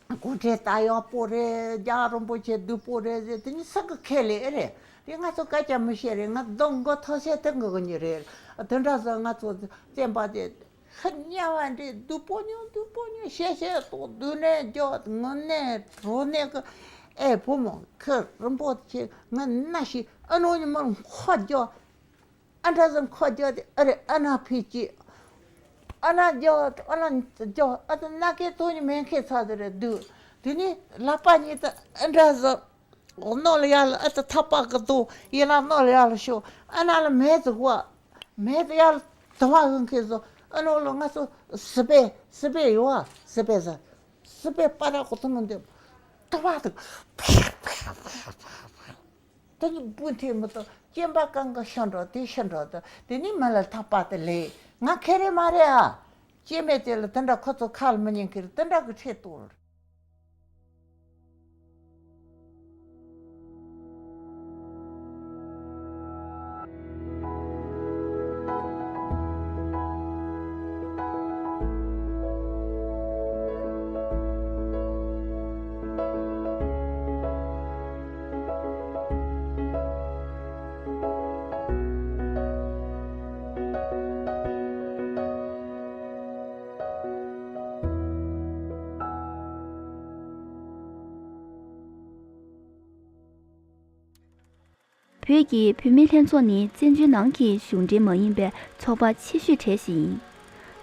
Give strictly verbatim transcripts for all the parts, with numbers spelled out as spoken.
སྒོ་ཁྲལ་ལྟ་ཡག་པོ་རེད། རྒྱལ་བ་རིན་པོ་ཆེ་སྡུག་པོ་རེད་ཟེར། དེ་ནི་ས་གི་ཁེ་ལས་རེད། དེ་ང་ཚོ་སྐད་ཆ་མི་བཤད་རེད། ང་གདོང་མགོ་ཐོག་སེ་ཐུག་གི་ཉི་རེད། དེ་འདྲ་ཟེར། ང་ཚོ་བཙན་པ་དེ་ཧ་ཉེ་བ་འདྲ་སྡུག་པོ་ཉོ་སྡུག་པོ་ཉོ་བཤད་བཤད་ཏོག་སྡུག་ནས་རྒྱོ་ངུ་ནས་རོ་ནས་གི། ཨེ་བུ་མོ་ཁྱེད་རིན་པོ་ཆེ་ང་ན་ཞིག་ཨ་ནོ་ཉི་མ་ཁོ་རྒྱོ། ཨ་འདྲ་ཟེར། ཁོ་རྒྱོ་དེ་ཨ་རེ་ཨ་ན་ཕི་ཅི། ཨ་ན་རྒྱོ་ཨ་ན་རྒྱོ་ཨ་ད་ན་ཀེ་ཐོ་ཉི་མེན་ཁེ་ཚ་དེ་རེད་འདུག་དེ་ནི་ལག་པ་གཉིས་ད་ཨ་འདྲ་ཟེར། ནོ་ལ་ཡ་ལ་ཨ་ད་ཐག་པ་གི་དོ་ཡི་ལ་ནོ་ལ་ཡ་ལ་ཤོ། ཨ་ན་ལ་མེ་ཙི་གོ་མེ་ཙི་ཡ་ལ་དུ་བ་གི་ཁེ་ཚོ། ཨ་ནོ་ལ་ང་ཚོ་སི་པེ་སི་པེ་ཡོ་བ་སི་པེ་ཟེར། སི་པེ་པ་ར་གོ་ཐུ་མ་འདེབས་དུ་བ་དུ། དེ་ནི་བུ་འཐེན་མི་ཐུབ། སྐྱེན་པ་གང་གི་ཤི་འགྲོ་དེ་ཤི་འགྲོ་དེ། དེ་ནི་མི་ལ་ཐག་པ་དེ་ལས་ང་ཁེ་རེ་མ་རེད་ཨ། སྐྱེ་མེད་དེ་ལ་དེ་འདྲ་ཁོ་ཚོ་ཁ་ལ་མི་ཉན་ཁེ་རེ་དེ་འདྲ་གི་ཁྲེལ་གཏོར། བོད་ཀྱི་བུད་མེད་ལྷན་ཚོགས་ནི་བཙན་བྱོལ་ནང་གི་གཞུང་འབྲེལ་མ་ཡིན་པའི་ཚོགས་པ་ཆེ་ཤོས་གྲས་ཤིག་ཡིན།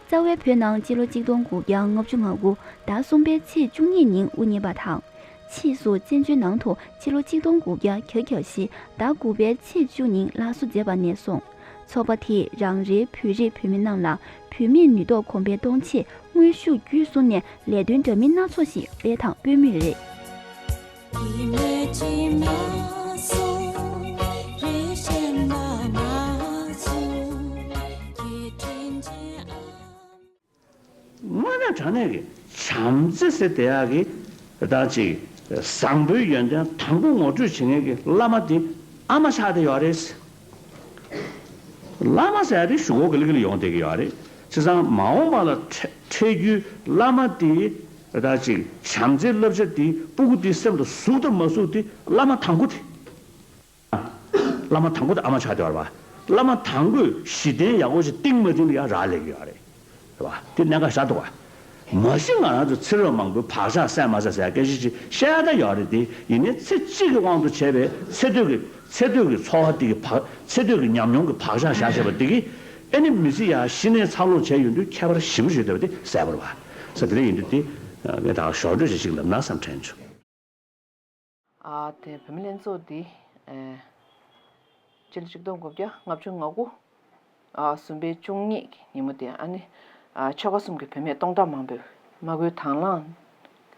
རྩ་བའི་བོད་ནང་སྤྱི་ལོ་གཅིག་སྟོང་དགུ་བརྒྱ་ལྔ་བཅུ་ང་དགུ་ཟླ་གསུམ་པའི་ཚེས་བཅུ་གཉིས་ཉིན་དབུ་བརྙེས་པ་དང་། ཕྱིས་སུ་བཙན་བྱོལ་ནང་དུ་ཕྱི་ལོ་གཅིག་སྟོང་དགུ་བརྒྱ་གྱ་གྱ་བཞི་ཟླ་དགུ་པའི་ཚེས་བཅུ་ཉིན་སླར་གསོ་མཛད་པ་ནས་བཟུང་། ཚོགས་པ་དེས་རང་རེའི་བོད་རིགས་བུད་མེད་རྣམས་ལ་བུད་མེད་ནུས་སྟོབས་གོང་འཕེལ་གཏོང་ཆེད་དངོས་ཤུགས་བརྒྱུད་གསུམ་ནས་ལས་དོན་འདྲ་མིན་སྣ་ཚོགས་ཤིག་སྤེལ་དང་སྤེལ་མུས་རེད། དངོས་གནས་དྲང་གནས་ཀྱི་བྱམས་བརྩེ་ཟེར་དེ་ཡག་གི་ད་ཅིག་བཟང་པོའི་ཡོན་ཏན་དང་པོ་ངོ་སྤྲོད་བྱེད་མཁན་གྱི་བླ་མ་དེ་ཨ་མ་ཆགས་བསྡད་ཡོད་རེད། བླ་མ་ཟེར་ཡག་དེ་གཞུག་གུ་ག་ལེ་ག་ལེ་ཡོང་བསྡད་ཀྱི་ཡོད་རེད། བྱས་ཙང་མ་འོངས་པ་ལ་འཕྲད་འཕྲད་རྒྱུའི་བླ་མ་དེ་ད་ཅིག་བྱམས་བརྩེའི་བསླབ་བྱ་དེ་སྤུ་གུ་དེའི་སེམས་ལ་ཟུག་དང་མ་ཟུག་དེ་བླ་མ་དང་པོ་དེ། བླ་མ་དང་པོ་དེ་ཨ་མ་ཆགས་བསྡད་ཡོད་རེད་པ། བླ་མ་དང་པོས་གཞི་རྟེན་ཡག་པོ་ཞིག་བཏིང་མ་བཏིང་ལ་ཡང་རག་ལས་ཀྱི་ཡོད་རེད། རེད་པ། དེ་གནད་འགག་ཆགས་འདུག་པ། མ་གཞི་ང་རང་ཚོ་ཚེ་རབས་མང་པོའི་བག་ཆགས་སད་མ་སད་ཟེར་ཡ་སྐད་ཆ་ཅིག་བཤད་ཡ་ད་ཡོད་རེད་དེ། ཡིན་ནའི་ཚེ་གཅིག་གི་དབང་དུ་བྱས་པའི་ཚེ་སྟོད་ཀྱི་ཚེ་སྟོད་ཀྱི་འཚོ་བ་དེ་གི་བག་ཚེ་སྟོད་ཀྱི་ཉམས་མྱོང་གི་བག་ཆགས་བཞག་བྱས་པ་དེ་གིས་ཨེ་ནི་མི་ཚེ་ཡ་གཞི་ནས་འཚར་ལོངས་བྱས་ཡོང་དུས་ཁྱད་པར་ཞེ་པོ་ཞིག་འདུག་པ། དེ་གསལ་པོ་རེད་པ། ས་དེ་འདྲ་ཡིན་དུས་དེ་ངས་ད་ཞོར་འཕྲོས་ཅིག་ལབ་ན་བསམ་དྲན་བྱུང་། ཨ་དེ་བུད་མེད་ལྷན་ཚོགས་འདི་ཨེ་སྤྱི་ལོ་གཅིག་སྟོང་དགུ་བརྒྱ་ལྔ་བཅུ་ང་དགུ་ཨ་གཟུམ་པའི་བཅུ་གཉིས་ཀྱི་ཉིན་མོ་དེ་ཨ་ནི་ཨ་ཆོལ་ཁ་གསུམ་གྱི་བུད་མེད་སྟོང་ཕྲག་མང་པོས་དམག་འཁྲུག་དང་བླངས་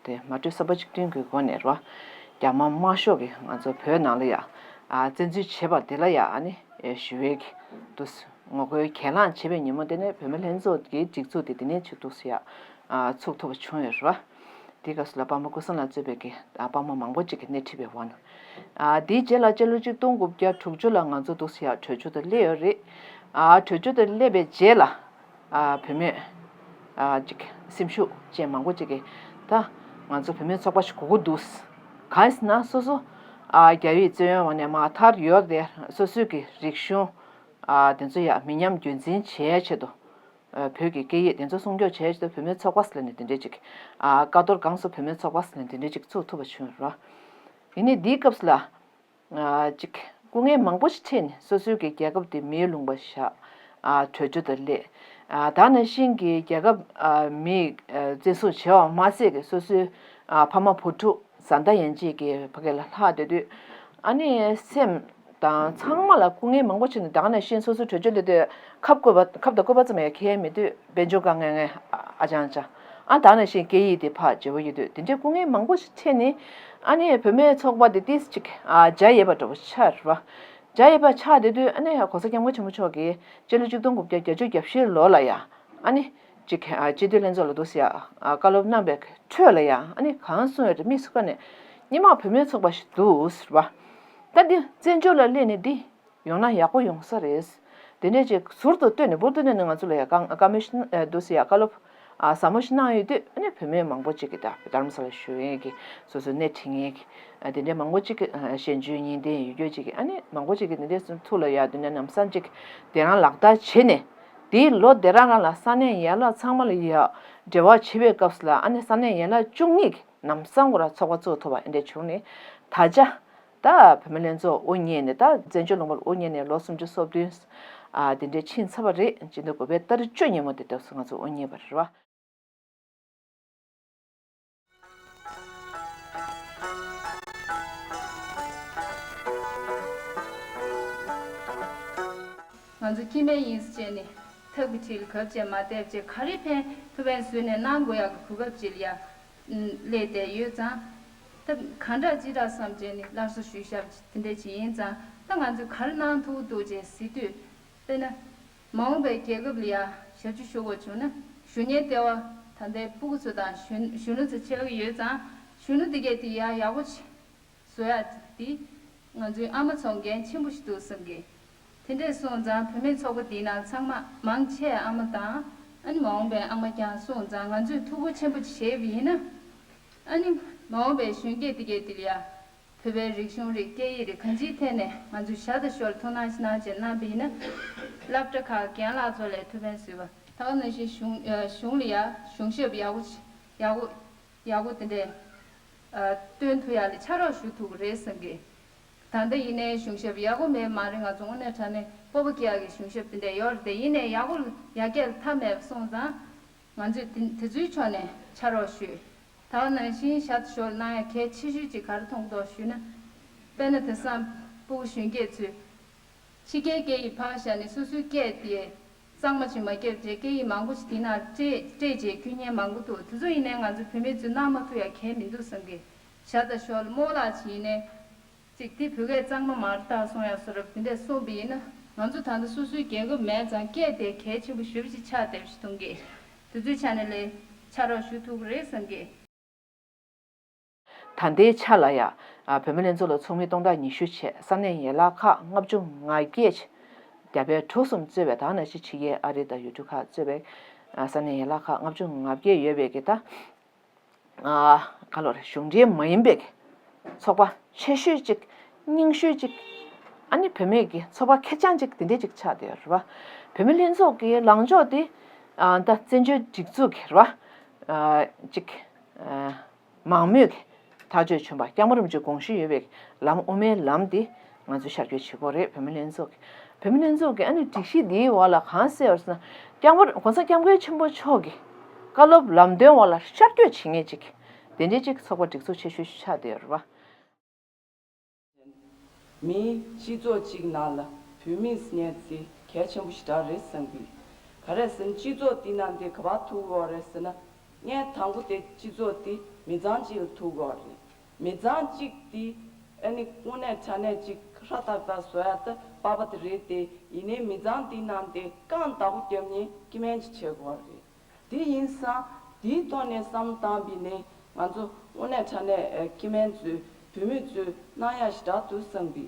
དེ་མ་གྲོས་གསར་པ་གཅིག་མཐུན་གྱི་སྒོ་ནས་རེད་པ། རྒྱ་དམར་དམར་ཤོག་གིས་ང་ཚོ་བོད་ནང་ལ་ཡ་ཨ་བཙན་འཛུལ་བྱས་པ་དེ་ལ་ཡ་ཨ་ནི་ཨེ་ཞི་བའི་གི་འདུག་ངོ་རྒོལ་གྱེན་ལངས་བྱས་པའི་ཉིན་མོ་དེ་ནས་བུད་མེད་ལྷན་ཚོགས་ཀྱི་སྒྲིག་འཛུགས་དེ་དེ་ནས་ཆུ་འདུག་སེ་ཡ་ཨ་ཚུགས་ཐུབ་པ་བྱུང་ཡོད་རེད་པ། དེའི་སྐབས་སུ་ལ་དཔའ་མོ་ཀུན་བཟང་ལགས་གཙོས་པའི་གི་ཨ་དཔའ་མོ་མང་པོ་ཅིག་གིས་སྣེ་ཁྲིད་པའི་འོག་ནས། ཨ་དེའི་རྗེས་ལ་སྤྱི་ལོ་གཅིག་སྟོང་དགུ་བརྒྱ་དྲུག་ཅུ་ལ་ང་ཚོ་འདུག་སེ་ཡ་གྲོས་ཆོད་དུ་སླེབས་ཡོད་རེད། ཨ་གྲོས་ཆོད་དུ་སླེབས་པའི་རྗེས་ལ་ཨ་བུད་མེད་ཨ་ཅིག་སེམས་ཤུགས་ཅན་མང་པོ་ཅིག་གིས་ད་ང་ཚོ་བུད་མེད་ཚོགས་པ་ཞིག་དགོས་ཀྱི་འདུག་གང་ཡིན་ཟེར་ན་སོ་སོ་ཨ་རྒྱ་ཡིག་བཙན་གཡེམ་འོག་ནས་མར་ཐར་ཡོད་དེ། སོ་སོའི་གི་རིག་གཞུང་ཨ་དེ་ཚོ་ཡ་མི་ཉམས་རྒྱུན་འཛིན་བྱེད་ཆེད་དུ། ཨ་བོད་ཀྱི་སྐད་ཡིག་དེ་ཚོ་སྲུང་སྐྱོབ་བྱས་ཏེ་བུད་མེད་ཚོགས་པ་ཟེར་ནས་དེ་འདྲས་ཅིག་ཨ་ཀ་རྡོར་སྒང་སུ་བུད་མེད་ཚོགས་པ་ཟེར་ནས་དེ་འདྲས་ཅིག་ཚུགས་ཐུབ་པ་བྱུང་ར། ཡིན་ནའི་འདིའི་སྐབས་སུ་ལ་ཨ་ཅིག་སྐུ་ངལ་མང་པོ་ཞིག་འཕྲད་ནས་སོ་སོའི་གི་རྒྱལ་ཁབ་དེ་མིའི་ལུང་པ་བཞག་ཨ་བྲོས་བྱོལ་དུ་སླེབས། ཨ་ད་ནང་བཞིན་གྱི་རྒྱལ་ཁབ་ཨ་མིས་ཨ་བཙན་བཟུང་བྱས་པ་མ་ཟད་ཀྱི་སོ་སོའི་ཨ་ཕ་མ་བུ་ཕྲུག་བཟའ་ཟླ་ཡན་ཆད་ཀྱིས་ཕ་གི་ལ་ལྷག་བསྡད་དུས། ཨ་ནི་སེམས་དང་ཚང་མ་ལ་སྐུ་ངལ་མང་པོ་བྱུང་ནས། ད་ག་ནང་བཞིན་སོ་སོ་བྲོས་བྱོལ་སླེབས་དུས་ཁབ་བཀོད་པ་ཁབ་དང་བཀོད་པ་ཙམ་ཡང་འཁྱེར་མེད་དུས་དཔལ་འབྱོར་དཀའ་ངལ་ངལ་ཨ་ཅང་ཅང་། ཨ་ད་ག་ནང་བཞིན་སྐད་ཡིག་དེ་ཕར་བརྗེ་པོ་ཡོད་དུས། དེ་འདྲའི་སྐུ་ངལ་མང་པོ་ཞིག་འཕྲད་ནས། ཨ་ནི་བུད་མེད་ཚོགས་པ་དེ་ཏིས་ཅིག་ཨ་འཇའ་ཡལ་བ་འདྲ་པོ་ཆགས་རེད་པ། འཇའ་ཡལ་བ་ཆགས་བསྡད་དུས། ཨ་ནི་༸གོང་ས་༸སྐྱབས་མགོན་ཆེན་པོ་མཆོག་གིས་སྤྱི་ལོ་གཅིག་སྟོང་དགུ་བརྒྱ་བརྒྱད་ཅུ་གྱ་བཞི་ལོ་ལ་ཡ། ཨ་ནི་ཅིག་ཨ་སྤྱི་འཐུས་ལྷན་ཚོགས་ལ་འདུག་སེ་ཡ་ཨ་བཀའ་སློབ་གནང་པའི་ཁྲོད་ལ་ཡ། ཨ་ནི་གང་གསུངས་ཡོད་དེ་དམིགས་སུ་བཀར་ནས་སྔོན་མ་བུད་མེད་ཚོགས་པ་ཞིག་འདུག་ཟེར་བ། ད་འདི་བཙན་བྱོལ་ལ་སླེབས་ནས་འདི་ཡོང་ན་ཡག་པོ་ཡོང་ས་རེད། དེ་འདྲས་ཅིག་ཟུར་དུ་བཏོན་ནས་འབུར་དུ་བཏོན་ནས་ང་ཚོ་ལ་ཡ་བཀའ་བཀའ་མོལ་ཞིག་ཨ་འདུག་སེ་ཡ་བཀའ་སློབ་ ཨ་ཟབ་མོ་ཞིག་གནང་ཡོད་དུས། ཨ་ནི་བུད་མེད་མང་པོ་ཅིག་གིས་ད་རྡ་རམ་ས་ལ་བཞུགས་མཁན་གྱི་སོ་སོའི་སྣེ་ཁྲིད་མཁན་གྱི་ཨ་དེ་འདྲའི་མང་པོ་ཅིག་གིས། ཨ་གཞན་བརྗོད་གཉིས་ལྡན་ཡོད་རྒྱུ་ཅིག་གིས། ཨ་ནི་མང་པོ་ཅིག་གིས་དེ་འདྲའི་ཐུགས་ལ་ཡག་དུས་ནས་ལམ་སང་ཅིག་དེ་རང་ལག་བསྟར་བྱས་ནས། དེའི་ལོ་དེ་རང་རང་ལ་ས་གནས་ཡན་ལག་ཚང་མ་ལ་ཡ་འབྲེལ་བ་བྱེད་པའི་སྐབས་སུ་ལ། ཨ་ནི་ས་གནས་ཡན་ལག་བཅུ་གཉིས་ཀྱི་ལམ་སང་ཁོ་རང་ཚོགས་པ་བཙུགས་ཐུབ་པ་ཨེ་འདྲ་བྱུང་ནས། ད་ཆ་ད་བུད་མེད་ལྷན་ཚོགས་དབུ་བརྙེས་ནས། ད་བཙན་བྱོལ་ལུང་པར་དབུ་བརྙེས་ནས་ལོ་སུམ་ཅུ་སོ་བདུན་ཨ་དེ་འདྲའི་ཕྱིན་ཚར་བ་རེད། སྤྱི་ཟླ་དགུ་པའི་ཏ་རིག་བཅུ་ཉིན་མོ་དེ་སྐབས་སུ་ང་ཚོ་དབུ་བརྙེས་པ་རེད་བ། ང་ཚོ་སྐྱེ་དམན་ཡིན་ཟེར་བྱས་ནས་ཐབས་ཀྱི་གྲལ་ལ་གབ་བྱས་མ་བསྡད་བྱས། ག་རེ་ཕན་ཐུབ་ཕན་བཟོས་ནས་གནང་དགོས་ཡག་གི་གོ་སྐབས་ཅིག་ལ་ཡ་སླེབས་བསྡད་ཡོད་ཙང་། ད་གང་འདྲ་ཅི་འདྲ་བསམ་བྱས་ནས་སླར་གསོ་ཞུས་བཞག་དེ་འདྲ་ཅིག་ཡིན་ཙང་། ད་ང་ཚོས་ག་རེ་གནང་ཐུབ་འདུག་ཅེས་ཟེར་དུས། དཔེར་ན། མ་འོངས་པའི་རྒྱལ་ཁབ་ལ་ཡ་ཞབས་ཕྱི་ཞུ་དགོས་བྱུང་ན། ཞུ་མཁན་ལྟེ་བ་ད་ལྟའི་སྤུ་གུ་ཚོ་དང་གཞོན་གཞོན་ནུ་ཚོ་ཆགས་ཀྱི་ཡོད་ཙང་། གཞོན་ནུ་དེ་གས་དེ་ཡ་ཡག་པོ་ཅིག་བཟོ་ཡ་དེ་ང་ཚོའི་ཨ་མ་ཚོ་འགན་ཆེན་པོ་ཞིག་འདུག་བསམ་གི། དེ་འདྲས་སོང་ཙང་བུད་མེད་ཚོགས་པ་འདིའི་ནང་ཚང་མ་མང་ཆེ་ཨ་མ་དང་། ཨ་ནི་མ་འོངས་པའི་ཨ་མ་རྐྱང་སོང་ཙང་། ང་ཚོས་ཐུགས་ཁུར་ཆེན་པོ་ཅིག་བཞེས་པ་ཡིན་ན། ཨ་ནི་མ་འོངས་པའི་གཞོན་སྐྱེས་དེ་གས་དེ་ལ་ཡ། བོད་པའི་རིག་གཞུང་རེད། སྐད་ཡིག་རེད། གང་ཅིའི་ཐད་ནས་ང་ཚོས་ཞར་དང་ཞོར་ཐུགས་སྣང་ཞིག་གནང་བྱས་གནང་བ་ཡིན་ན། སློབ་གྲྭ་ཁག་རྒན་ལགས་ཚོ་ལ་ཐུགས་ཕན་གསོས་པ། ད་ག་ནང་བཞིན་གཞུང་ཨ་གཞུང་ལ་ཡ་གཞུང་ཞབས་ཡག་པོ་ཡག་པོ་ཡག་པོ་དེ་འདྲས་ཨ་སྟོན་ཐུབ་ཡག་ལ་ཕྱག་རོགས་ཞུ་ཐུབ་ཀྱི་རེད་བསམ་གི། ད་ལྟ་ཡིན་ནའི་གཞུང་ཞབས་ཡག་པོ་མེད་མ་རེད། ང་ཚོ་དངོས་གནས་དྲང་གནས་སྤོབས་པ་སྐྱེ་ཡག་གི་གཞུང་ཞབས་དེ་འདྲས་ཡོད་རེད་དེ། ཡིན་ནའི་ཡག་པོ་ཡར་རྒྱས་ལ་མཐའ་མེད་པ་སོང་ཙང་། ང་ཚོས་དེ་དེ་ཚོའི་ཕྱོགས་ནས་ཕྱག་རོགས་ཞུས། ད་ག་ནང་བཞིན་ཞར་དང་ཞོར་གནང་ཡ་གལ་ཆེ་ཤོས་ཅིག་ག་རེ་མཐོང་གི་འདུག་ཞུས་ན། དཔེར་ན་དེང་སང་སྤུ་གུ་གཞོན་སྐྱེས་ཚོས་ཕྱི་རྒྱལ་སྐད་ཡིག་ཕར་བཞག་ནས་སོ་སོའི་སྐད་དེ་གཙང་མ་ཅིག་མ་བརྒྱབ་བྱས། སྐད་ཡིག་མང་པོ་ཞིག་དེ་ནང་སྤྲད་སྤྲད་བྱས་སྐྱོན་ཉེན་མང་པོ་འདུག་དེ་ཚོ་ཡིན་ནའི་ང་ཚོ་བུད་མེད་ཚོས་གནང་མ་ཐུབ་ཡ་གལ་མི་འདུག་བསམ་གི། ཞར་དང་ཞོར་རྨོ་ལགས་ཅིག་ཡིན་ནའི། ཅིག་དེ་བོད་སྐད་གཙང་མ་མ་རེད་ད་གསུང་ཡ་བཟོ་འདྲ་དེ་འདྲས་གསུངས་པ་ཡིན་ན། ང་ཚོ་ད་ལྟ་སོ་སོའི་རྒྱལ་ཁབ་མེད་ཙང་སྐད་དེ་གལ་ཆེན་པོ་ཞེ་པོ་ཅིག་ཆགས་བསྡད་པ་ཞིག་མཐོང་གི། དེ་ཚོའི་ཆ་ནས་ལས་ཕྱག་རོགས་ཞུ་ཐུབ་ཀྱི་རེད་བསམ་གི། ད་ལྟའི་ཆ་ལ་ཡ་ཨ་བུད་མེད་ལྷན་ཚོགས་ལ་ཚོགས་མི་སྟོང་ཕྲག་ཉི་ཤུ་བྱས། ས་གནས་ཡན་ལག་ཁག་ལྔ་བཅུ་ང་བརྒྱད་བྱས། རྒྱ་བལ་འབྲུག་གསུམ་གཙོས་པའི། ད་ག་ནང་བཞིན་ཕྱི་རྒྱལ་ཨ་རི་དང་ཡུལ་གྲུ་ཁག་གཙོས་པའི་ཨ་ས་གནས་ཡན་ལག་ཁག་ལྔ་བཅུ་ང་བརྒྱད་ཡོད་པའི་གི་ད། ཨ་ག་ལོར་གཞུང་འབྲེལ་མ་ཡིན་པའི་ཚོགས་པ་ཆེ་ཤོས་གཅིག་རྙིང་ཤོས་གཅིག་ཨ་ནི་བུད་མེད་ཀྱི་ཚོགས་པ་ཁེར་རྐྱང་གཅིག་དེ་འདྲས་གཅིག་ཆགས་བསྡད་ཡོད་རེད་བ། བུད་མེད་ལྷན་ཚོགས་ཀྱི་ལངས་ཕྱོགས་དེ་ཨ་ད་བཙན་བྱོལ་སྒྲིག་འཛུགས་ཀྱི་རེད་བ། ཨ་གཅིག་ཨ་མང་མོས་ཀྱི་ཐག་གཅོད་བྱུང་བ། སྐྱབས་མགོན་རིན་པོ་ཆེ་དགོངས་ཞུ་ཡོད་པའི་ལམ། དབུ་མའི་ལམ་དེ་ང་ཚོས་ཤར་བསྐྱོད་བྱེད་དགོས་རེད། བུད་མེད་ལྷན་ཚོགས་ཀྱི་བུད་མེད་ལྷན་ཚོགས་ཀྱི་ཨ་ནི་སྒྲིག་གཞི་འདིའི་འོག་ལ་གང་གསལ་བར་སོང་ན། སྐྱབས་མགོན་༸གོང་ས་༸སྐྱབས་མགོན་ཆེན་པོ་མཆོག་གི་བཀའ་སློབ་ལམ་སྟོན་འོག་ལ་ཤར་བསྐྱོད་བྱེད་མཁན་ཅིག་དེ་འདྲའི་ཅིག་ཚོགས་པ་སྒྲིག་འཛུགས་ཆེ་ཤོས་ཤིག་ཆགས་བསྡད་ཡོད་རེད་བ། མིའི་སྤྱི་ཚོགས་གཅིག་ནང་ལ་བུད་མེད་ཟེར་མཁན་དེ་གལ་ཆེན་པོ་ཞེ་དྲག་རེད་བསམ་གི། ག་རེ་ཟེར་ན་སྤྱི་ཚོགས་འདི་ནང་དེ་ག་པར་ཐུག་དགོས་རེད་ཟེར་ན། ངས་དང་པོ་དེ་སྤྱི་ཚོགས་འདི་མི་ཚང་གཅིག་ལ་ཐུག་དགོས་རེད། མི་ཚང་གཅིག་འདི་ཨ་ནི་དངོས་གནས་དྲང་གནས་ཅིག་ཧྲ་ཐག་ཐག་བཟོ་ཡ་ད་དཔའ་བ་དེ་རེད་དེ། ཡིན་ནའི་མི་ཚང་འདི་ནང་དེ་རྐང་བདག་པོ་རྒྱབ་མཁན་སྐྱེ་དམན་ཅིག་བྱེད་དགོས་རེད། དེ་ཡིན་ཙང་དེའི་ཐོག་ནས་བསམ་བློ་བཏང་བ་ཡིན་ན། ང་ཚོ་དངོས་གནས་དྲང་གནས་ཨ་སྐྱེ་དམན་ཚོས་བུད་མེད་ཚོས་གནང་ཡ་ཞེ་དྲག་འདུག་བསམ་གི།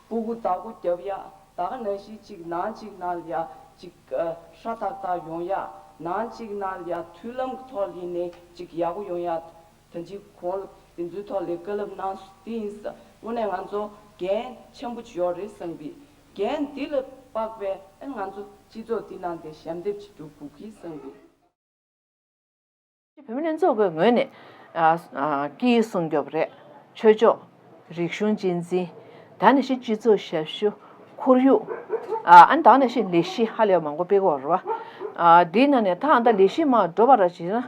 སྤུ་གུ་བདག་པོ་རྒྱབ་ཡ། ད་ག་ནང་བཞིན་ཅིག་ནང་གཅིག་ནང་ལ་ཡ་ཅིག་ཨ་ཧྲ་ཐག་ཐག་ཡོང་ཡ། ནང་གཅིག་ནང་ལ་ཡ་མཐུན་ལམ་གྱི་ཐོག་ལ་ཡིན་ནའི་ཅིག་ཡག་པོ་ཡོང་ཡ། ད་ཅིག་གོང་ལ་དེ་ཚོའི་ཐོག་ལ་བཀའ་སློབ་གནང་སོང་། དེ་ཡིན་ཙང་དངོས་གནས་ང་ཚོ་འགན་ཆེན་པོ་ཅིག་ཡོད་རེད་བསམ་གི། འགན་འདི་ལ་དཔག་པའི་ཨ་ང་ཚོ་སྤྱི་ཚོགས་འདི་ནང་དེ་ཞབས་འདེགས་ཅིག་སྒྲུབ་དགོས་ཀྱི་བསམ་གི། བུད་མེད་ལྷན་ཚོགས་ཀྱི་ངོས་ནས་ཨ་ཨ་སྐད་ཡིག་སྲུང་སྐྱོབ་རེད། ཆོས་ཕྱོགས། རིག་གཞུང་གཅེས་འཛིན། ད་ནང་བཞིན་སྤྱི་ཚོགས་ཞབས་ཞུ། ཁོར་ཡུག་ཨ་ཨ་ནི་ད་ནང་བཞིན་ལས་གཞི་ཧ་ལས་པ་མང་པོ་སྤེལ་གྱི་ཡོད་རེད་བ། ཨ་དེའི་ནང་ནས་ད་ཨ་ད་ལས་གཞི་མར་འགྲོ་བ་ར་བྱས་ན།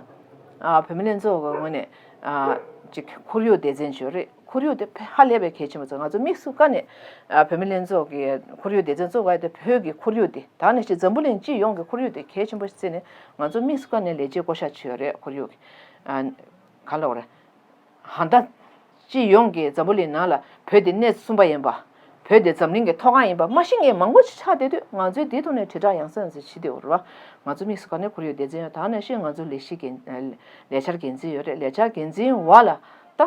ཨ་བུད་མེད་ལྷན་ཚོགས་ཀྱི་ངོས་ནས་ཨ་ཅིག་ཁོར་ཡུག་སྡེ་ཚན་ཅིག་ཡོད་རེད། ཁོར་ཡུག་དེ་ཧ་ལས་པའི་གལ་ཆེན་པོ་ཚོ། ང་ཚོ་དམིགས་སུ་བཀར་ནས་ཨ་བུད་མེད་ལྷན་ཚོགས་ཀྱི་ཁོར་ཡུག་སྡེ་ཚན་བཙུགས་པ་དེ། བོད་ཀྱི་ཁོར་ཡུག་དེ་ད་ནང་བཞིན་འཛམ་བུ་གླིང་སྤྱི་ཡོངས་ཀྱི་ཁོར་ཡུག་དེ་གལ་ཆེན་པོ་ཞིག་བརྩིས་ནས། ང་ཚོ་དམིགས་སུ་བཀར་ནས་ལས་བྱེད་བསྐོ་བཞག་བྱས་ཡོད་རེད། ཁོར་ཡུག་གི་ཨ་ག་ལབ་དགོས་རེད། ཧང་ད་སྤྱི་ཡོངས་ཀྱི་འཛམ་བུ་གླིང་ནང་ལ་བོད་དེ་སྣེ་གསུམ་པ་ཡིན་པ། བོད་དེ་འཛམ་གླིང་གི་མཐོ་སྒང་ཡིན་པ་མ་ཤེས་མཁན་མང་པོ་ཞིག་ཆགས་བསྡད་དུས། ང་ཚོས་དེའི་ཐོག་ནས་དྲིལ་བསྒྲགས་ཡང་སེ་ཡང་སེ་བྱེད་བསྡད་ཡོད་རེད་བ། ང་ཚོ་དམིགས་སུ་བཀར་ནས་ཁོར་ཡུག་སྡེ་ཚན་ཡོད། ད་ནང་བཞིན་ང་ཚོ་ལས་གཞི་འགན་ལས་འཆར་འགན་འཛིན་ཡོད་རེད། ལས་འཆར་འགན་འཛིན་འོག་ལ་ད་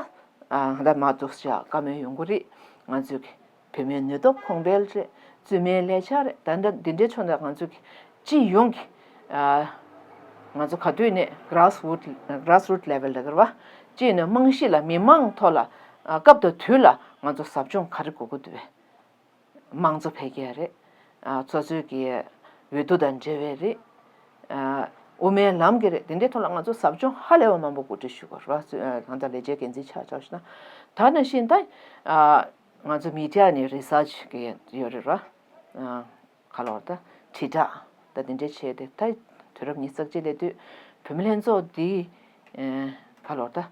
ཨ་ཧང་ད་མར་འདུག་སེ་བཀའ་མོལ་ཡོང་གི་རེད། ང་ཚོས་ཀྱི་བུད་མེད་ནུས་སྟོབས་གོང་འཕེལ་རེད། བཙུན་མའི་ལས་འཆར་རེད། ད་ལྟ་འདི་འདྲའི་ཕྱོགས་ནས་ང་ཚོ་གི་སྤྱི་ཡོངས་ཀྱི་ཨ་ ང་ཚོ་ག་དུས་ནས་grassroot grassroot level ལ་གར་བ་ཅི་ནས་རྨང་གཞི་ལ་མི་མང་ཐོག་ལ་སྐབས་དང་དུས་ལ་ང་ཚོ་ཟབ་སྦྱོང་ག་རེ་དགོས་ཀྱི་འདུག་བས། དམངས་གཙོ་འཕེལ་རྒྱས་རེད། སོ་སོའི་གི་འོས་བསྡུ་དང་འབྲེལ་བའི་རེད། དབུ་མའི་ལམ་གྱི་རེད། དེ་འདྲའི་ཐོག་ལ་ང་ཚོ་ཟབ་སྦྱོང་ཧ་ལས་པ་མང་པོ་གོ་སྒྲིག་ཞུ་དགོས་རེད་བ། ད་ལྟ་ལས་བྱེད་འགན་འཛིན་ཆགས་ཆགས་ཞུ་ན། ད་ནང་བཞིན་ད་ང་ཚོ་མི་ཌི་ཡ་ནས་research གི་ཡོད་རེད་བ། ག་ལོར་ད་དྲིལ་བསྒྲགས་ད་དེ་འདྲས་བྱས་ཏེ་ད་དུས་རབས་ཉི་ཤུ་རྩ་གཅིག་སླེབས་དུས་བུད་མེད་ལྷན་ཚོགས་འདི་ག་ལོར་ད་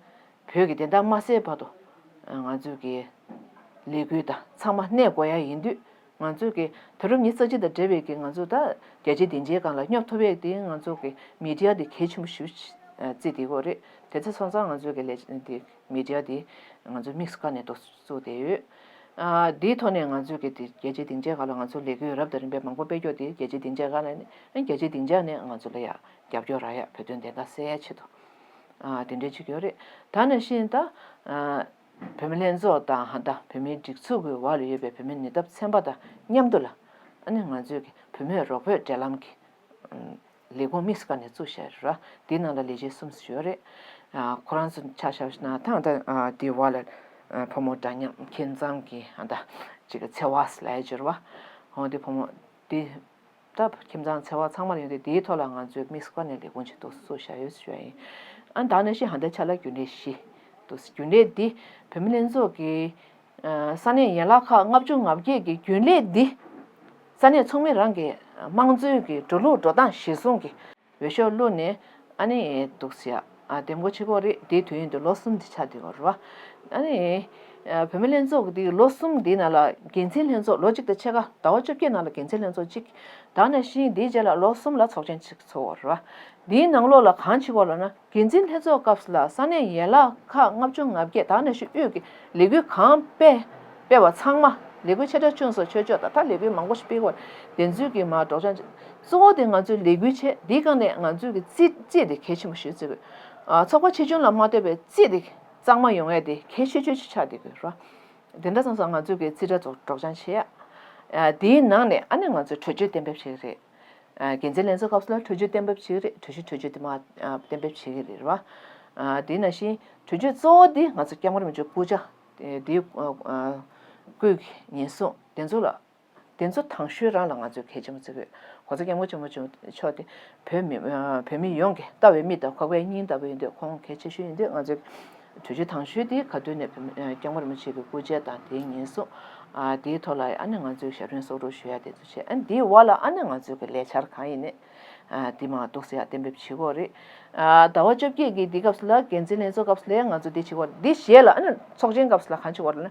བོད་ཀྱི་བདེན་མཐའ་མ་གསལ་བར་དུ་ང་ཚོས་ཀྱི་ལས་འགུལ་དང་ཚང་མ་གནས་དགོས་ཡ་ཡིན་དུས། ང་ཚོས་ཀྱི་དུས་རབས་ཉི་ཤུ་རྩ་གཅིག་དང་འབྲེལ་བའི་ཀྱི་ང་ཚོ་ད་རྒྱལ་སྤྱིའི་སྡིངས་ཆའི་སྒང་ལ་སྙོབ་ཐུབ་ཡས་དེ་ང་ཚོ་གི་མི་ཌི་ཡ་དེ་གལ་ཆེན་པོ་ཞེ་པོ་བརྩི་བསྡད་ཡོད་རེད། དེ་ཚོ་སོང་ཙང་ང་ཚོ་གི་ལས་དེ་མི་ཌི་ཡ་དེ་ང་ཚོ་དམིགས་སུ་བཀར་ནས་ཏོག་ཙམ་བཙུགས་བསྡད་ཡོད། ཨ་དེའི་ཐོག་ནས་ང་ཚོས་ཀྱི་དེ་རྒྱལ་སྤྱིའི་སྡིངས་ཆའི་སྒང་ལ་ང་ཚོ་ལས་འགུལ་རབ་དང་རིམ་པས་མང་པོ་སྤེལ་རྒྱུ་དེ་རྒྱལ་སྤྱིའི་སྡིངས་ཆའི་སྒང་ལ་ནས་རྒྱལ་སྤྱིའི་སྡིངས་ཆ་ནས་ང་ཚོ་ལ་ཡ་རྒྱབ་སྐྱོར་རག་ཡ་བོད་དོན་བདེན་མཐའ་གསལ་ཡ་ཆེད་དུ་ཨ་དེ་འདྲས་བྱེད་ཀྱི་ཡོད་རེད། ད་ནང་བཞིན་ད་ཨ། བུད་མེད་ལྷན་ཚོགས་དང་ཧ་ད་བུད་མེད་སྒྲིག་འཛུགས་ཀྱི་འོག་ལ་ཡོད་པའི་བུད་མེད་ནུས་སྟོབས་ཚན་པ་དང་མཉམ་དུ་ལ་ཨ་ནི་ང་ཚོས་ཀྱི་བུད་མེད་རོགས་པའི་འབྲེལ་ལམ་གྱི་ལས་ཁུངས་དམིགས་སུ་བཀར་ནས་བཙུགས་བཞག་ཡོད་རེད་བ། དེའི་ནང་ལ་ལས་བྱེད་གསུམ་ཙམ་ཡོད་རེད། ཁོ་རང་ཚོ་ཆ་བཞག་ན་ཐང་ད་དེའི་འོག་ལ་ཕོ་མོ་འདྲ་མཉམ་ཁྱིམ་ཚང་གི་ཧ་ད་ཅིག་འཚེ་བ་ལ་ཡ་ཅིག་རེད་བ། ཧོ་དེ་ཕོ་མོ་དེ། ད་ཁྱིམ་ཚང་འཚེ་བ་ཚང་མ་ཡོང་དུས་དེའི་ཐོག་ལ་ང་ཚོས་དམིགས་སུ་བཀར་ནས་ལས་ཁུངས་ཅིག་ཏོག་ཙམ་བཙུགས་བཞག་ཡོད་ཟེར་ཞུ་ཡ་ཡིན། ཨ་ད་ནང་བཞིན་ཧ་ད་ཆ་ལ་རྒྱུན་ལས་བཞི་འདུག་རྒྱུན་ལས་འདི་བུད་མེད་ལྷན་ཚོགས་ཀྱི་ས་གནས་ཡན་ལག་ཁག་ལྔ་བཅུ་ང་བརྒྱད་ཀྱི་རྒྱུན་ལས་འདི་ས་གནས་ཚོགས་མི་རང་གི་དམངས་གཙོའི་གི་འགྲོ་ལུགས་འགྲོ་སྟངས་གཞིར་བཟུང་གི་འོས་ཤོག་བླུགས་ནས་ཨ་ནི་འདུག་ཟེར་ཡ། ཨ་འདེམས་བསྐོ་བྱེད་དགོས་རེད། དེའི་དུས་ཡུན་དུ་ལོ་གསུམ་དེ་ཆགས་བསྡད་ཡོད་རེད་བ། ཨ་ནི་བུད་མེད་ལྷན་ཚོགས་ཀྱི་དེའི་ལོ་གསུམ་དེའི་ནང་ལ་འགན་འཛིན་ལྷན་ཚོགས་ལོ་གཅིག་དང་ཕྱེད་ཀ་ཟླ་བ་བཅོ་བརྒྱད་ནང་ལ་འགན་འཛིན་ལྷན་ཚོགས་གཅིག་ད་ནང་བཞིན་དེའི་རྗེས་ལ་ལོ་གསུམ་ལ་ཚོགས་ཆེན་གཅིག་ཚོགས་ཡོད་རེད་བ། དེའི་ནང་ལོགས་ལ་གང་བྱེད་དགོས་ལབ་ན། འགན་འཛིན་ལྷན་ཚོགས་སྐབས་སུ་ལ་ས་གནས་ཡན་ལག་ཁག་ལྔ་བཅུ་ང་བརྒྱད་ད་ནང་བཞིན་དབུས་ཀྱི་ལས་འགུལ་གང་སྤེལ་སྤེལ་བ་ཚང་མ་ལས་འགུལ་ཆེ་ཕྲ་ཆུང་སོགས་ཆོས་ཕྱོགས་དང་ད་ལས་འགུལ་མང་པོ་ཞིག་སྤེལ་དགོས། དེ་ཚོའི་གི་མ་སྒྲོག་སྦྱང་གཙོ་བོ་དེ་ང་ཚོའི་ལས་འགུལ་ཆེ་འདིའི་སྒང་ནས་ང་ཚོའི་གི་རྩིས་རྩིས་དེ་གལ་ཆེན་པོ་ཞིག་བརྩི་དགོས། ཚོགས་པ་ཆེ་ཆུང་ལ་མ་ལྟོས་པའི་རྩིས་དེ་གཙང་མ་ཡོང་ཡ་དེ་གལ་ཆེ་ཤོས་ཆགས་བསྡད་དགོས་ར། དེ་འདྲ་སོང་ཙང་ང་ཚོའི་གི་རྩིས་ཁྲ་སྒྲོག་སྦྱང་བྱེད་ཡ། དེའི་ནང་ནས་ཨ་ནི་ང་ཚོས་གྲོས་ཆོད་གཏན་འབེབས་བྱེད་ཀྱི་རེད། འགན་འཛིན་ལྷན་ཚོགས་སྐབས་སུ་ལ་གྲོས་ཆོད་གཏན་འབེབས་བྱེད་ཀྱི་རེད། གྲོས་གཞི་གྲོས་ཆོད་དེ་མ་གཏན་འབེབས་བྱེད་ཀྱི་རེད་བ། དེ་ནང་བཞིན་གྲོས་ཆོད་གཙོ་བོ་དེ་ང་ཚོ་སྐྱབས་མགོན་རིན་པོ་ཆེའི་སྐུ་ཕྱྭ་དེའི་སྐུའི་ཉེན་སྲུང་དེ་ཚོ་ལ་དེ་ཚོ་དང་ཤོས་རང་ལ་ང་ཚོས་གལ་ཆེན་པོ་བརྩི་དགོས། གོང་ས་སྐྱབས་མགོན་ཆེན་པོ་མཆོག་དེ་བོད་མི་བོད་མི་ཡོངས་ཀྱི་ལྟ་བའི་མིག་དང་ཁོག་པའི་སྙིང་ལྟ་བུ་ཡིན་དུས་ཁོང་གལ་ཆེ་ཤོས་ཡིན་དུས་ང་ཚོས་གྲོས་གཞི་དང་ཤོས་དེ་ག་དུས་ནས་བོད་མི་སྐྱབས་མགོན་རིན་པོ་ཆེ་གི་སྐུ་ཕྱྭ་དང་དེའི་ཉེན་སྲུང་དེའི་ཐོག་ལ་ཨ་ནི་ང་ཚོས་ཞབས་རིམ་གསོག་སྒྲུབ་ཞུ་ཡ་དེ་ཚོ་བྱས། ཨ་ནི་དེའི་འོག་ལ་ཨ་ནི་ང་ཚོས་གི་ལས་འཆར་གང་ཡིན་ནས་དེ་མ་གཏོགས་ཟེར་ཡ་གཏན་འབེབས་བྱེད་དགོས་རེད། ཟླ་བ་བཅོ་བརྒྱད་ཀྱི་འདི་སྐབས་སུ་ལ་འགན་འཛིན་ལྷན་ཚོགས་སྐབས་སུ་ལ་ང་ཚོ་འདི་བྱེད་དགོས་རེད། འདི་གཞན་ལ་ཨ་ནི་ཚོགས་ཆེན་སྐབས་སུ་ལ་གང་བྱེད་དགོས་རེད་ན།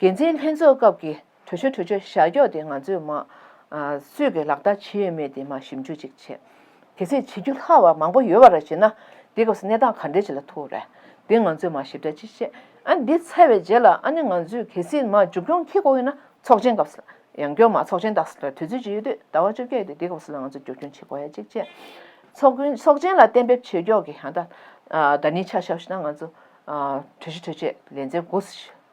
འགན་འཛིན་ལྷན་ཚོགས་སྐབས་ཀྱི་གྲོས་ཆོད་གྲོས་ཆོད་བཞག་ཕྱོགས་དེ་ང་ཚོས་མ་སུས་ཀྱི་ལག་བསྟར་བྱས་ཡོད་མེད་དེ་མ་ཞིབ་འཇུག་ཅིག་བྱས། གལ་སྲིད་བྱེད་རྒྱུ་ལྷག་པ་མང་པོ་ཡོད་པ་ར་བྱས་ན་དེ་སྐབས་སུ་གནས་སྟངས་ག་འདྲས་ཅིག་ལ་ཐུག་རེད། དེ་ང་ཚོས་མ་ཞིབ་ཕྲ་ཅིག་བྱས། ཨ་ནི་འདི་ཚར་བའི་རྗེས་ལ་ཨ་ནི་ང་ཚོས་གལ་སྲིད་མ་མཇུག་སྐྱོང་འཁྱེར་དགོས་ཡོད་ན་ཚོགས་ཆེན་སྐབས་སུ་ཡང་སྐྱོར་མ་ཚོགས་ཆེན་དག་སུ་དུས་ཚོད་ཅིག་ཡོད་དུས་ཟླ་བ་བཅོ་བརྒྱད་དེ་དེ་སྐབས་སུ་ལ་ང་ཚོས་མཇུག་སྐྱོང་བྱེད་དགོས་ཡ་ཅིག་བྱས། ཚོགས་ཀུན་ཚོགས་ཆེན་ལ་གཏན་འབེབས་བྱེད་ཕྱོགས་ཀྱི་ཧ་ད་ད་ནི་ཆ་བཞག་ཞུ་ན་ང་ཚོ་གྲོས་གཞི་གྲོས་ཆོད་ལེ་ཚན་དགུ་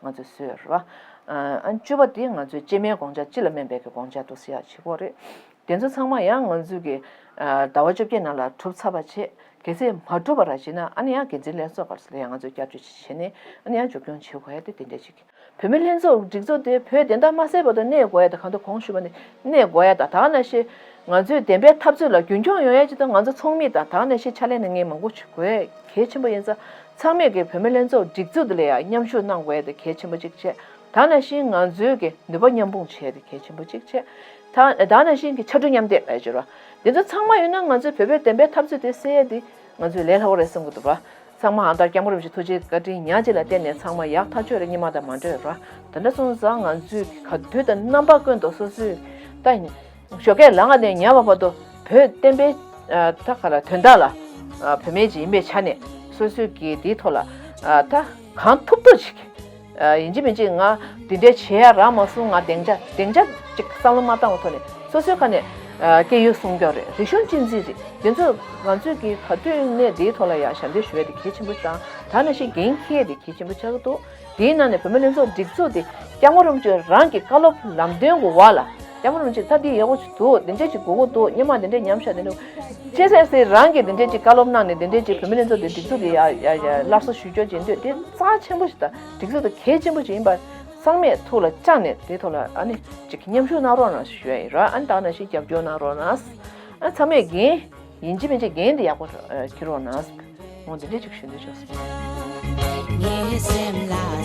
ང་ཚོས་བཟོས་ཡོད་རེད་བ། ཨ་བཅུ་པ་དེ་ང་ཚོས་སྤྱི་སྨན་དགོངས་འཆར་སྤྱི་ལ་སྨན་པའི་གི་དགོངས་འཆར་དུ་ཟེར་ཡག་བྱེད་དགོས་རེད། དེ་ཚོ་ཚང་མ་ཡང་ང་ཚོས་ཀྱི་ཟླ་བ་བཅོ་བརྒྱད་ནང་ལ་གྲུབ་ཚར་བ་བྱས། གལ་སྲིད་མ་གྲུབ་པ་ར་བྱས་ན་ཨ་ནི་ཡང་འགན་འཛིན་ལྷན་ཚོགས་སྐབས་སུ་ལ་ཡང་ང་ཚོས་བསྐྱར་བཅོས་བྱས་ནས་ཨ་ནི་ཡང་མཇུག་སྐྱོང་བྱེད་དགོས་ཡ་དེ་དེ་འདྲ་ཞིག་བུད་མེད་ལྷན་ཚོགས་སྒྲིག་འཛུགས་དེ་བོད་བདེན་མཐའ་མ་གསལ་བར་དུ་གནས་དགོས་ཡ་དང་གང་ལྟར་གོང་ཞུས་པ་ནས་གནས་དགོས་ཡ་དང་ད་ག་ནང་བཞིན་ང་ཚོའི་བདེན་པའི་འཐབ་རྩོད་ལ་རྒྱུན་འཁྱོངས་ཡོང་ཡ་ཅིག་དང་ང་ཚོ་ཚོགས་མི་དང་ད་ག་ནང་བཞིན་ཕྱག་ལས་གནང་མཁན་མང་པོ་ཞིག་དགོས་ཡ་གལ་ཆེན་པོ་ཡིན་ཙང་ཚང་མས་ཀྱི་བུད་མེད་ལྷན་ཚོགས་སྒྲིག་འཛུགས་དེ་ལ་ཡང་མཉམ་ཞུགས་གནང་དགོས་ཡ་དེ་གལ་ཆེན་པོ་གཅིག་བྱས། ད་ནང་བཞིན་ང་ཚོའི་གི་ནུས་པ་མཉམ་སྤུངས་བྱས་ཏེ་གལ་ཆེན་པོ་གཅིག་བྱས། ད་ད་ནང་བཞིན་གྱི་ཕྱར་གྲུ་མཉམ་འདེགས་ལ་བྱེད་རོགས། དེ་ཚོ་ཚང་མ་ཡོད་ན་ང་ཚོའི་བོད་པའི་བདེན་པའི་འཐབ་རྩོད་དེ་སེལ་ཡས་དེ་ང་ཚོས་ལས་སླ་པོ་རེད་བསམ་གྱི་འདུག་ར། ཚང་མ་ཨ་མདའ་སྐྱབས་མགོན་རིན་པོ་ཆེ་ཐུགས་རྗེ་བཀའ་དྲིན་ཉག་གཅིག་ལ་བརྟེན་ནས་ཚང་མ་ཡག་ཐག་ཆོད་རེད། སྙིང་མ་དང་མ་འདྲ་བའི་ར། དེ་འདྲ་སོང་ཙང་ང་ཚོས་ག་དུས་དང་རྣམ་པ་ཀུན་ཏུ་སོ་སོའི་ད་ཞོགས་ཀས་ལངས་ནས་ཉལ་བ་བར་དུ་བོད་བསྟན་པའི་ད་ག་ལ་དོན་དག་ལ་བུད་མེད་ཅིག་ཡིན་པའི་ཆ་ནས་སོ་སོའི་གི་དེའི་ཐོག་ལ་ད་གང་ཐུབ་ཐུབ་ཅིག་ཡིན་གཅིག་མིན་གཅིག་ང་འདི་འདྲའི་བྱེད་ཡ་རག་མ་སོང་། ང་སྡིངས་ཆ་སྡིངས་ཆ་ཅིག་བསམ་བློ་མ་བཏང་བའི་ཐོག་ནས་སོ་སོའི་ཁ་ནས་སྐྱེ་ཡུལ་སྲུང་སྐྱོབ་རེད། རིག་གཞུང་གཅེས་འཛིན་རེད། དེ་ཚོ་ང་ཚོས་ཀྱི་ག་དུས་ནས་འདིའི་ཐོག་ལ་ཡ་ཞབས་འདེགས་ཞུ་ཡ་དེ་གལ་ཆེན་པོ་དང་ད་ནང་བཞིན་འགན་འཁྱེར་ཡ་དེ་གལ་ཆེན་པོ་ཆགས་ཀྱི་འདུག་དེའི་ནང་ནས་བུད་མེད་ལྷན་ཚོགས་སྒྲིག་འཛུགས་དེ་སྐྱབས་མགོན་རིན་པོ་ཆེ་རང་གི་བཀའ་སློབ་ལམ་སྟོན་གྱི་འོག་ལ་ རྒྱ་མི་རུ་ཅིག་ད་འདི་ཡག་པོ་ཅིག་འདུག་འདི་འདྲས་ཅིག་དགོས་མཁོ་འདུག་སྔོན་མ་འདི་འདྲས་ཉམས་ཤག་འདི་འདྲས་ཅེས་ཟེར་རང་གིས་འདི་འདྲས་ཅིག་བཀའ་སློབ་གནང་ནས་འདི་འདྲས་ཅིག་བུད་མེད་ལྷན་ཚོགས་འདི་སྒྲིག་འཛུགས་འདི་ཡ་ཡ་ཡ་སླར་གསོ་ཞུ་སྐྱོར་བྱེད་འདོད་དེ་རྩ་ཆེན་པོ་ཞིག་དང་སྒྲིག་འཛུགས་དེ་གལ་ཆེན་པོ་ཞིག་ཡིན་པ་ཚང་མས་ཐུགས་ལ་བཅངས་ནས་དེའི་ཐོག་ལ་ཨ་ནི་ཅིག་མཉམ་ཞུགས་གནང་རོགས་གནང་ཞུ་ཡ་ཡིན་ར། ཨ་ནི་ད་ནང་བཞིན་རྒྱབ་སྐྱོར་གནང་རོགས་གནང་། ཨ་ཚང་མས་འགན་ཡིན་གཅིག་མིན་གཅིག་འགན་དེ་ཡག་པོ་འཁྱེར་རོགས་གནང་། འོ་འདི་འདྲས་ཅིག་ཞུ་འདོད་བྱུང་སོང་། ངའི་སེམས་ལ་